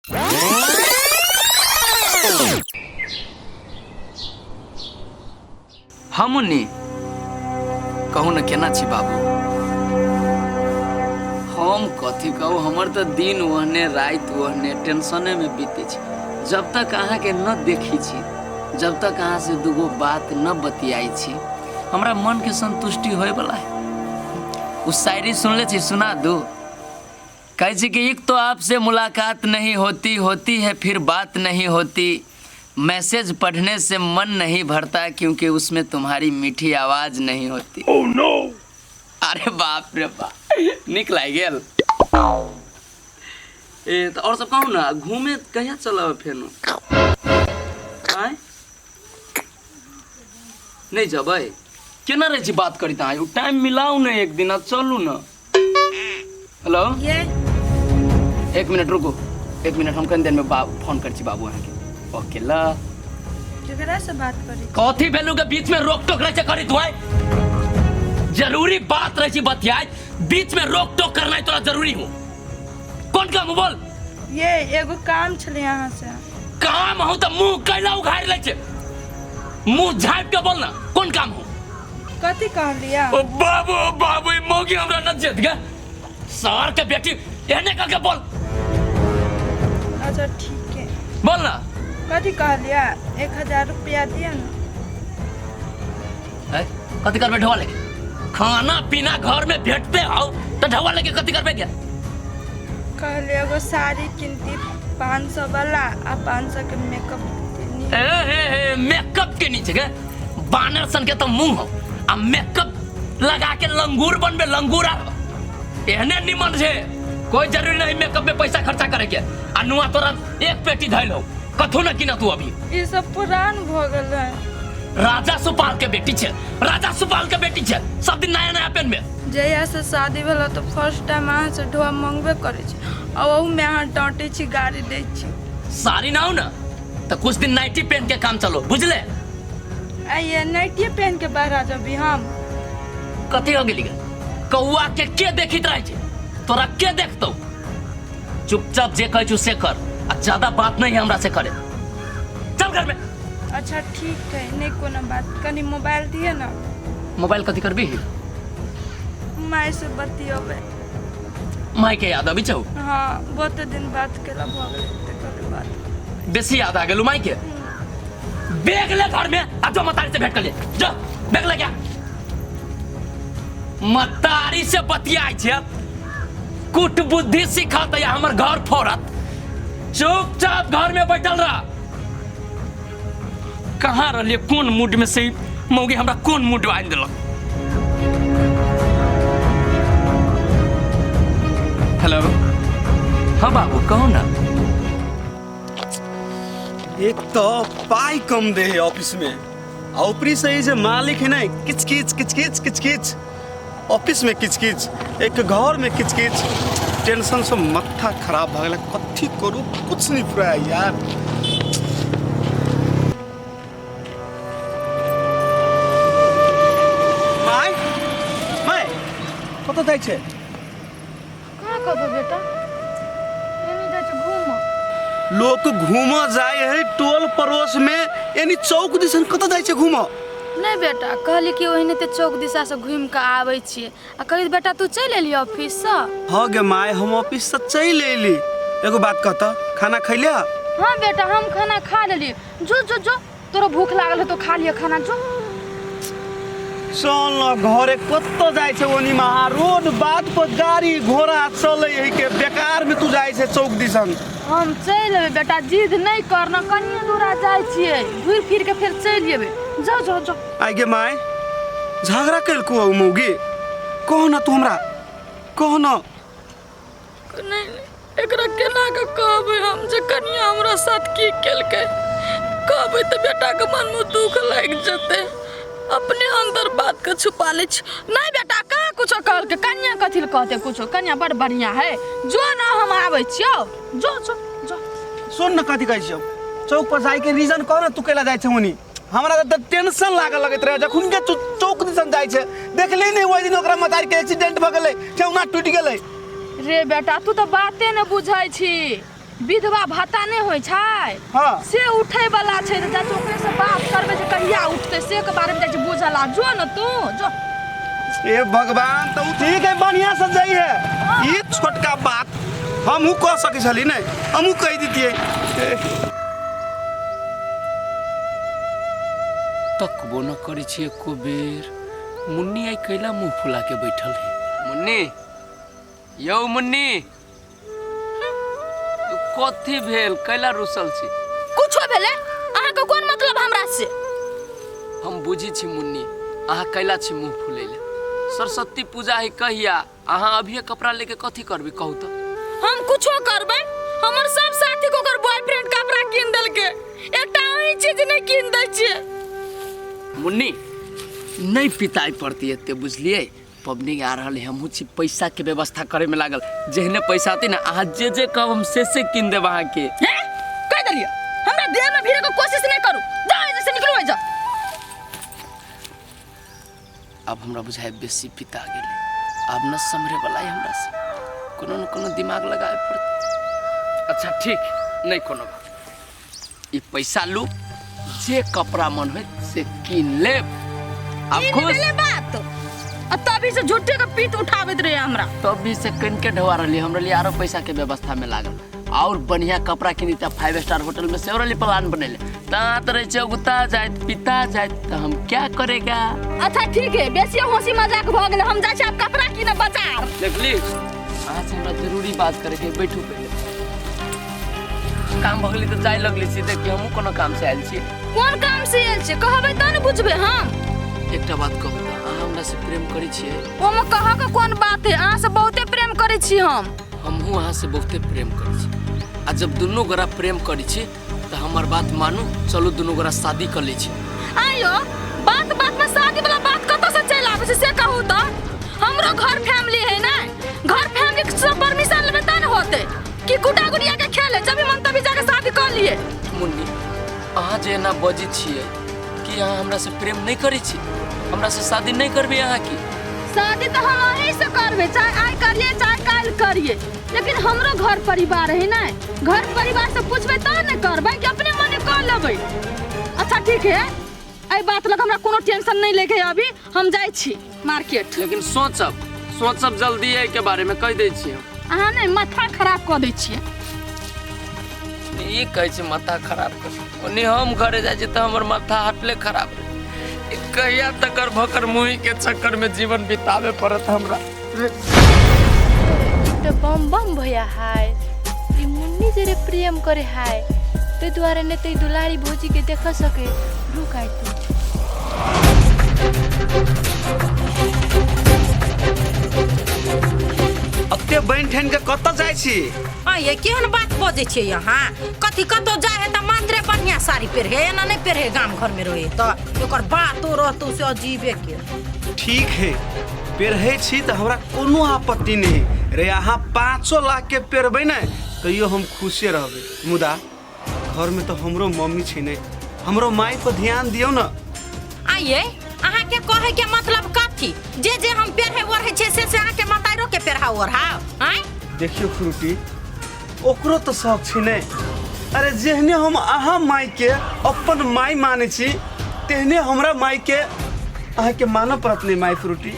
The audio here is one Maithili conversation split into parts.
हाँ मुन्नी, कहू ने केना छी बाबू? हम कथी कहू, हमर तऽ दिन ओहने राति ओहने टेंशने में बीते छै। जब तक अहाँके न देखी छी, जब तक अहाँ से दूगो बात न बतियाई छी, हमरा मन के संतुष्टि होए वाला है। उ शायरी सुनले छी, सुना दू। कहै छै कि एक तो आपसे मुलाकात नहीं होती, होती है फिर बात नहीं होती, मैसेज पढ़ने से मन नहीं भरता क्योंकि उसमें तुम्हारी मीठी आवाज नहीं होती। oh, no! अरे बाप रे बाप, निक लागि गेल। ए तऽ और सब कहू ना, घूमे कहिया चलब फेनो? आँय, नहीं जबै? केना रहै छी बात करी तऽ? टाइम मिलाउ ने एक दिन, चलू ना। हेलो, ये एक मिनट रुकू, एक मिनट, हम कनि देर में फोन कर छी बाबू अहाँके। ओके ल। केकरा से बात करी? कथी भेलू के बीच में रोक टोक रहे छै करी तुआई? जरूरी बात रहे छै बतियाई, बीच में रोक टोक करना तोरा जरूरी हो? कोन काम हो बोल? ये एगो काम छलै अहाँ से। काम हो त मुंह कैला उघारि लै छै? मुंह झाँपि के बोल ना, कोन काम हो? कथी कहलियै? ओ बाबू, ओ बाबू, ई मौगी हमरा न जेत गे, सार के बेटी, एहने करके बोल। अच्छा ठीक है, बोल ना। कथी कहलियै? 1000 रुपया दिअ ने। है कथी करबे ढोआ लेके? खाना पीना घर में भेटते आओ तो ढोआ लेके कथी करबे क्या? कहलियै एगो साड़ी किनती 500 वाला आ 500 के मेकअप। ए हे हे, मेकअप के नीचे के बानर सन के तो मुंह हो आ मेकअप लगा के लंगूर बनबे? लंगूर आ एहने निमन छे, कोई जरूरी नहीं मेकअप में पैसा खर्चा करे के। आ नुआ तोरा एक पेटी धैल हो, कथू न किना तू अभी। ई सब पुरान भ गेल है। राजा सुपाल के बेटी छे, राजा सुपाल के बेटी छे, सब दिन नया नया पहनबे। जहिया से शादी भेल तऽ फर्स्ट टाइम अहाँ से ढोआ मंगबे करै छी आ ओहूमे अहाँ डाँटै छी, गारि दै छी। साड़ी ना हो ना तो कुछ दिन नाइटी पहन के काम चलो, बुझले? आइए नाइटिए पहन के बाहर आ जबी हम। कथी हो गेली गे? कौआ के के देखित रहे छे? तोरा के देखतौ? चुपचाप जे कहै छु से कर आ ज्यादा बात नहीं हमरा से करे, चल घर में। अच्छा ठीक है, नहीं कोनो बात। कनी मोबाइल दिए ना। मोबाइल कथी करबी? माय से बतियेबै। माय के याद अबै छौ? हाँ, बहुत दिन बात केला भऽ गेलै तऽ कहलियै बात। बेसी याद आ गेलू माय के? बैग ले घर में आ जो मतारी से भेंट कर ले, जो बैग ले। क्या मतारी से बतियाइ छै? कुट बुद्धि सिखत या हमर घर फोड़त। चुपचाप घर में बैठल रह। कहाँ रहलिए, कोन मूड में से मौगी हमरा कोन मूड आनि देलक। हेलो, हाँ बाबू, कहू ना। एक तो पाई कम दे है ऑफिस में आ ऊपरी से ई जे मालिक है ना, किच किच किच किच किच किच, ऑफिस में किच किच, एक घर में किच किच, टेंशन से माथा खराब भऽ गेल। कथी करू, कुछ नहीं फुराय यार। माय, माय, कतऽ जाइ छै? कहाँ कतौ बेटा, एनी जाइ छै घूमऽ। लोक घूमऽ जाइ है टोल पड़ोस में, एनी चौक दिसन कतऽ जाइ छै घूमऽ? नहि बेटा, कहली कि ओहिने ते चौक दिशा से घूमि कऽ आबै छियै। आ कहली बेटा, तू चलि एली ऑफिससँ? हाँ गे माय, हम ऑफिस से चलि अयली। एगो बात कहता, खाना खैलिया? हाँ बेटा, हम खाना खा लेली। जो जो जो, तोरो भूख लागल है तो खा लिअ खाना, जो। चल न घरे। कतऽ जाइ छै ओनी महा रोड बाट पर गाड़ी घोड़ा चलै है के, बेकार में तू जाइ छै चौक दिसन। हम चलि एबै बेटा, जिद नहि कर न, कनिए दूरा जाइ छियै, घुरि फिर के फेर चलि एबै। जाओ जाओ जाओ। आइ गे माय, झगड़ा केलको उ मौगी? कह न तू हमरा, कह न। नहि, एकरा केना कऽ कहबै हम जे कनिया हमरा साथ की केलकै? कहबै तऽ बेटाके मनमे दुख लागि जेतै। अपने अंदर बातके छुपा लै छी। नहि बेटा, कहाँ कुछो कहलकै कनिया? कथी लए कहतै कुछो? कनिया बड़ बढ़िया है। जो न, हम आबै छियौ, जो जो जो। सुन न, कथी कहै छियौ, चौक पर जाइके रीजन कह न, तू कैला जाइ छै ओनी? हमरा तऽ टेंशन लागऽ लगैत रहै जखन के तू चौक दिसन जाइ छै। देखली नहि ओहि दिन ओकरा मतारी के एक्सीडेंट भऽ गेलै, ठेहुना टूटि गेलै? रे बेटा, तू तऽ बाते ने बुझै छी। विधवा भत्ता नहि होइ छै हाँ। से उठै वाला छै तऽ जाइ छी ओकरे से बात करबै जे कहिया उठतै से के बारे मे जाइ छी बुझल आ जो ने तू जो। ए भगवान, तऽ उ ठीक है, बढ़िया से जाइ है। ई छोटका बात हमहूँ कह सकै छली ने, हमहूँ कहि दितियै। तकबो न करै छी एको बेर। मुन्नी आइ कैला मुँह फुला के बैठल है? मुन्नी यौ, मुन्नी, तू कथी भेल, कैला रुसल छी? कुछो भेलै, अहाँके कोन मतलब हमरा से? हम बुझी छी मुन्नी, अहाँ कैला छी मुँह फुलैले। सरस्वती पूजा है कहिया, अहाँ अभिये कपड़ा लेके कथी करबै, कहू तऽ? हम कुछो करबै? हमर सब साथी के ओकर बॉयफ्रेंड कपड़ा कीन देलकै, एकटा अहीं चीज नहि कीन दै छियै। मुन्नी, नहि पिताइ पड़ती एते, बुझलियै? पबनी आ रहल है, हमहूँ छी पैसा के व्यवस्था करे में लागल। जेहने पैसा आती ना, अहाँ जे जे कहब हम से से कीन देब अहाँके। हे, कहि देलियै, हमरा देह में भिड़े के कोशिश नहि करू। जाओ एहिजे से, निकलू एहिजे। आब हमरा बुझाइ बेसी पिता गेलै, आब न सम्हरे वाला है हमरा से। कोनो न कोनो दिमाग लगाए पड़त। अच्छा ठीक, नहीं कोनो बात, ई पैसा लू, जे कपड़ा मन होय से कीन लेब। आब ई नहि खुश? भेलै बात, आ तभी से झूठे के पीठ उठाबैत रहे हमरा। तब भी से कन के ढवा रहली हमरा लिए, आरो पैसा के व्यवस्था में लागल और बढ़िया कपड़ा किनी त फाइव स्टार होटल में से रहली प्लान बनेले। ता त रहे छै उगता जाइत पिता जाइत, त हम क्या करेगा? अच्छा ठीक है, बेसी हंसी मजाक भऽ गेलै, हम जाइ छी आब कपड़ा कीनऽ बाजार। देखली, अहाँ से हमरा जरूरी बात करे के, बैठू पहिले। काम भऽ गेलै तऽ जाय लगली छी। देखियौ, हमहूँ कोनो काम से आयल छी। कोन काम से आयल छी, कहबै तब ने बुझबै हम। एकटा बात कहू तऽ, अहाँ हमरा से प्रेम करै छियै? ओमे कहऽ के कोन बात है, अहाँ से बहुते प्रेम करै छी हम। हमहूँ अहाँ से बहुते प्रेम करै छी, आ जब दुनू गोरा प्रेम करै छी तऽ हमर बात मानू, चलू दुनू गोरा शादी कऽ लै छी। आइयो बात बात में शादी वाला बात कतऽ से चलि आबै छै से कहू तऽ? हमरो घर फैमिली है ने, घर फैमिली के सब परमिशन लेबै तब ने होतै। कि गुड्डा गुड़िया के खेल है, जब भी मन तभी जाके शादी कर लिए? मुन्नी, अहाँ जे एना बजै छियै, कि अहाँ हमरा से प्रेम नहि करै छी? हमरा से शादी नहि करबै अहाँ की? शादी तऽ हम अहीं से करबै, चाहे आइ करिए चाहे काल्हि करिए, लेकिन हमरो घर परिवार है ने, घर परिवार से पूछबै तब ने करबै कि अपने मने कर लेबै? अच्छा ठीक है, एहि बात लग हमरा कोनो टेंशन नहि लेके है, अभी हम जाइ छी मार्केट। लेकिन सोचब, सोचब जल्दी एहिके बारेमे, कहि दै छी हम। अहाँ ने माथा खराब कऽ दै छियै। ई कहै छै माथा खराब कर, ओने हम घरे जाइ छी तऽ हमर माथा हटले खराब रहै। ई कहिया तकर भकर मुही के चक्कर में जीवन बितावे पड़त हमरा? तऽ बम बम भैया हाय, ई मुन्नी जरे प्रेम करे हाय, ताहि दुआरे ने तऽ ई दुलारी भौजी के देख सके। रुक आइ तू। अते बनि ठनि के कतऽ जाइ छी? आइए, केहन बात बजै छियै अहाँ? कथी कतौ जाइ है तऽ मात्रे बढ़िया साड़ी पहिरे, एना नहि पहिरे। गाम घर में रहे तऽ एकर बातो रहतौ से अजीबे के। ठीक है, पेरहै छी तऽ हमरा कोनो आपत्ति नहि रे। अहाँ 5 लाख के पेरबै ने तैयो हम खुशे रहबै, मुदा घरमे तऽ हमरो मम्मी छै ने, हमरो माय पर ध्यान दियौ ने। आइए, अहाँके कहै के मतलब कथी? जे जे हम पेरहे ओढ़ै छियै से से अहाँके मताइरो के पेरहा ओढ़ाउ आँय? देखियौ फ्रूटी, ओकरो तऽ शौक छै ने। अरे जेहने हम अहाँ मायके अपन माय मानै छी, तेहने हमरा मायके अहाँके मानऽ पड़त ने माय फ्रूटी।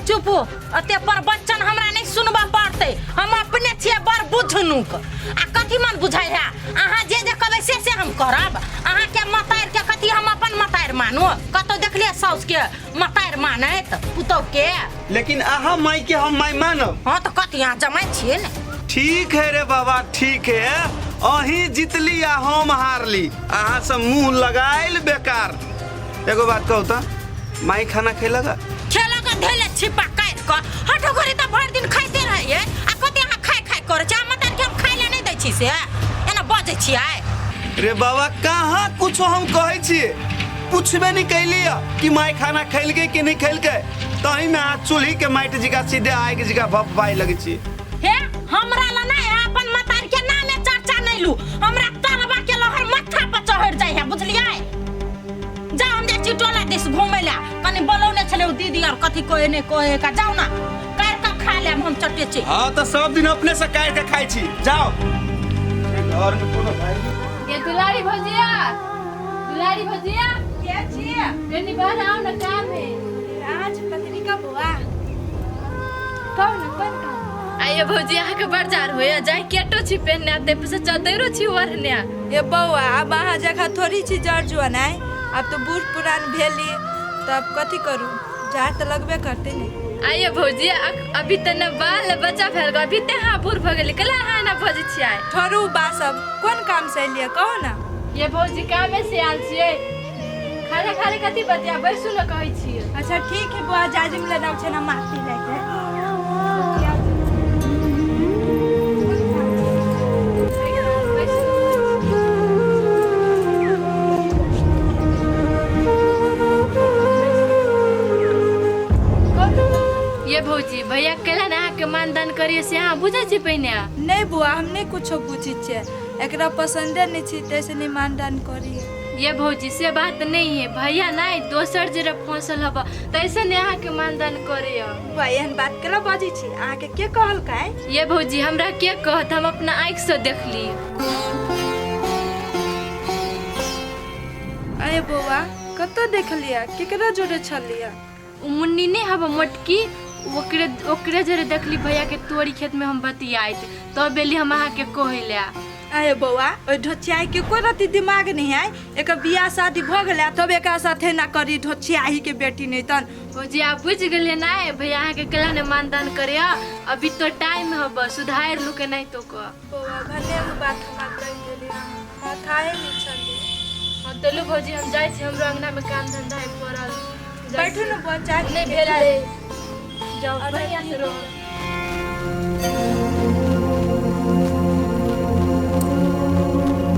चुप हो, अते पर बच्चन हमरा नहीं सुनबा पड़तै। हम अपने छियै बड़ बुझनुक, आ कथी मन बुझाइ है? अहाँ जे जे कहबै से से हम करब? अहाँके मतारि के कथी हम अपन मतारि मानू? कतौ देखलियै साउस के मतारि मानैत पुतहु के? लेकिन अहाँ मायके हम माय मानब। हाँ तऽ कथी, अहाँ जमाइ छियै ने। ठीक है रे बाबा, ठीक है, अहीं जीतली आ हम हारली। अहाँ से मुंह लगाइल बेकार। एगो बात कहू तऽ, माई खाना खेलक? खेलक, धैले छिपा काटि कऽ। हटो घड़ी तऽ भरि दिन खाइते रहैये, आ कते अहाँ खाइ खाइ करै छी? आ मतारि के हम खाइ लए नहि दै छी से एना बजै छियै? रे बाबा, कहाँ कुछो हम कहै छियै? पूछबे नहीं कैली कि माई खाना खेलकै कि नहीं खेलकै, तही में अहाँ चूल्ही के माटि जिका सीधे आगि जिका भपवाए लगै छी। हे, हमरा ला नहि है, अपन मतारी के नामे चर्चा नहि लू। हमरा तलबा के लहर माथा पर चढ़ जाइ है, बुझलियै? जा, हम जाइ छी टोला दिस घूमै ला। कनि बोलौने छलै ओ दीदी और कथी कहे नहि कहे का। जाउ ना, काटि कऽ खा लेब हम चटे छी। हाँ तऽ सब दिन अपने से काटि के खाइ छी, जाओ। घर में कोनो वैल्यू। ये दुलारी भौजिया, दुलारी भौजिया, के छियै? कनी बाहर आओ ना, काम है। आज पत्रिका बौआ, कहू ने कोन काम? आइए भौजी, अहाँके बड़ जार होइए, जाय केटो छी पहिनने, ताहि पर से चद्दैरो छी ओढ़ने। ए बौआ, आब अहाँ जकाँ थोड़ी छी जर जुआन, आइ आब तऽ बूढ़ पुरान भेली, तब कथी करू, जाड़ तऽ लगबे करतै ने। आइए भौजी, अभी तऽ न बाल बच्चा भेल, अभी तऽ अहाँ बूढ़ भऽ गेली, कला अहाँ एना बजै छियै? ठहरू बा सब, कोन काम से एलियै कहू ने? ये भौजी, कामे से आयल छियै। खाना खाली कथी बतिया, बैसू ने, कहै छियै। अच्छा ठीक है बौआ, जाजिम लेना छै ने माटी लैके। ये भौजी, भैया केला ने अहाँके मानदान करिए से अहाँ बुझै छी पहिने? नहि बौआ, हम नहि कुछो पूछै छियै, एकरा पसन्दे नहि छी तैसे नहि मानदान करिए। ये भौजी, से बात नहीं है, भैया नहीं दोसर जरा फसल हब तैसे ने अहाँके मानदान करे। बौआ, एहन बात केला बजै छी? अहाँके के कहलकै? ये भौजी, हमरा के कहत, हम अपना आँखि से देखली। अरे बौआ, कतऽ देखलियै, केकरा जोड़े छलियै? उ मुन्नी नहीं हब मोटकी, ओकरे ओकरे जरे देखली भैया के तोरी खेत में हम बतियाइत, तब बेली हम अहाँके कहै ले। अरे बौआ, ओहि ढोचियाही के कोई रति दिमाग नहीं है, एकर बियाह शादी भऽ गेलै तब एकरा साथे ना करी, ढोचियाही के बेटी नहीं तन। भौजी, आप बुझि गेलियै ना, भैया अहाँके केला ने मानदान करे, अभी तो टाइम हब, सुधारि लू के नहीं तो कह। बौआ, भने ओ बात हमरा कहि देली, हमरा थाहे नहि छलै। हाँ चलू भौजी, हम जाइ छी, हमरो अंगना में काम धंधा है पड़ल। जाइ बैठू छी। ने बौआ, चाय नहि पी भेल के जाउ, अच्छा, बढ़िआँ से ठीक। रहू।